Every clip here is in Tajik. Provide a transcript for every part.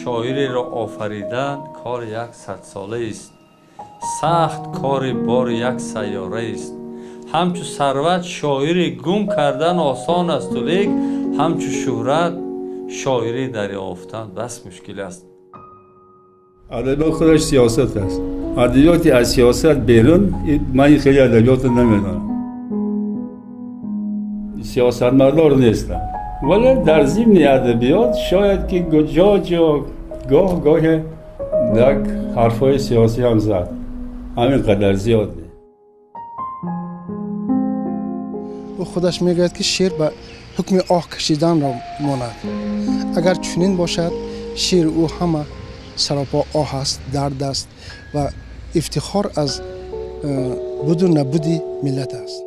Шоиреро офаридан кори як садсолаист, сахт кори бори як сайёраист. Ҳамчу сарват шоире гум кардан осон асту лек ҳамчу шӯҳрат шоире дарёфтан бас мушкил аст. Адабиёт худаш сиёсат аст. Адабиёти аз сиёсат берун, ман ин хеле адабиётро намедонам. Сиёсатмадор нестам, вале дар зимни адабиёт шояд ки ҷо ҷо гоҳ гоҳе як ҳарфҳои сиёсӣ ҳам зад, ҳамин қадар зиёд не. Ӯ худаш мегӯяд, ки шеър ба ҳукми оҳ кашиданро монад. Агар чунин бошад, шеъри ӯ ҳама саропо оҳ аст, дард аст ва ифтихор аз буду набуди миллат аст.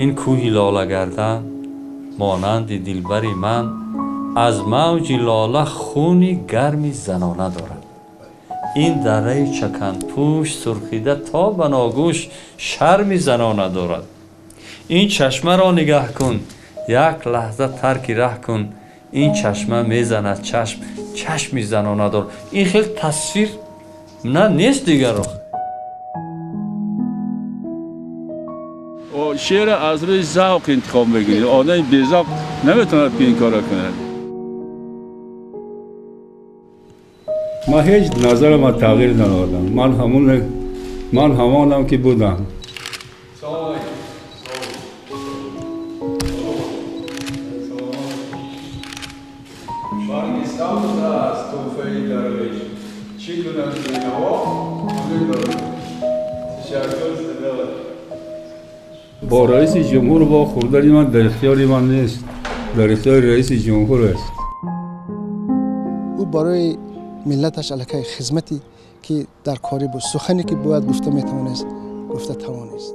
Ин кӯҳи лолагардан монанди дилбари ман аз мавҷи лола хуни гарми занона дорад. Ин дараи чаканпӯш сурхида то ба ногӯш шарми занона дорад. Ин чашмаро нигаҳ кун, як лаҳза тарки раҳ кун, ин чашма мезанад чашм, чашми занона дорад. Ин хел тасвир на нест дигарро. Шеър аз рӯи завқ интихоб мекунӣ. Одами безавқ наметавонад ки ин корро кунад. Ман ҳеҷ назарам тағйир надодам. Ман ҳамонам ки будам. Бо раиси ҷумҳур бо хӯрдани ман дар ихтиёри ман нест, дар ихтиёри раиси ҷумҳур аст. Ӯ барои миллаташ аллакай хизмате ки дар корӣ буд, сухане ки бояд гуфта метавонист, гуфта тавонист.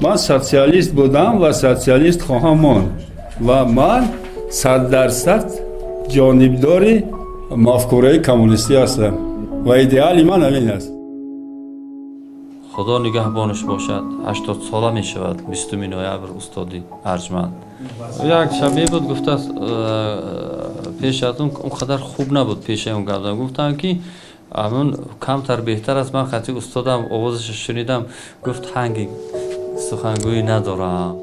Ман социалист будам ва социалист хоҳам монд ва ман 100% ҷонибдори мафкураи коммунистӣ ҳастам ва идеали ман ҳамин аст. Худо нигаҳбонаш бошад, 80 сола мешавад 20 ноябр устоди арҷманд. Як шабе буд, гуфтааст, пеш аз он он қадар хуб набуд, пешаи он гап задам. Гуфтам ки ҳамон камтар беҳтар аст. Ман хати устодам овозашро шунидам, гуфт ҳанги сухангӯӣ надорам.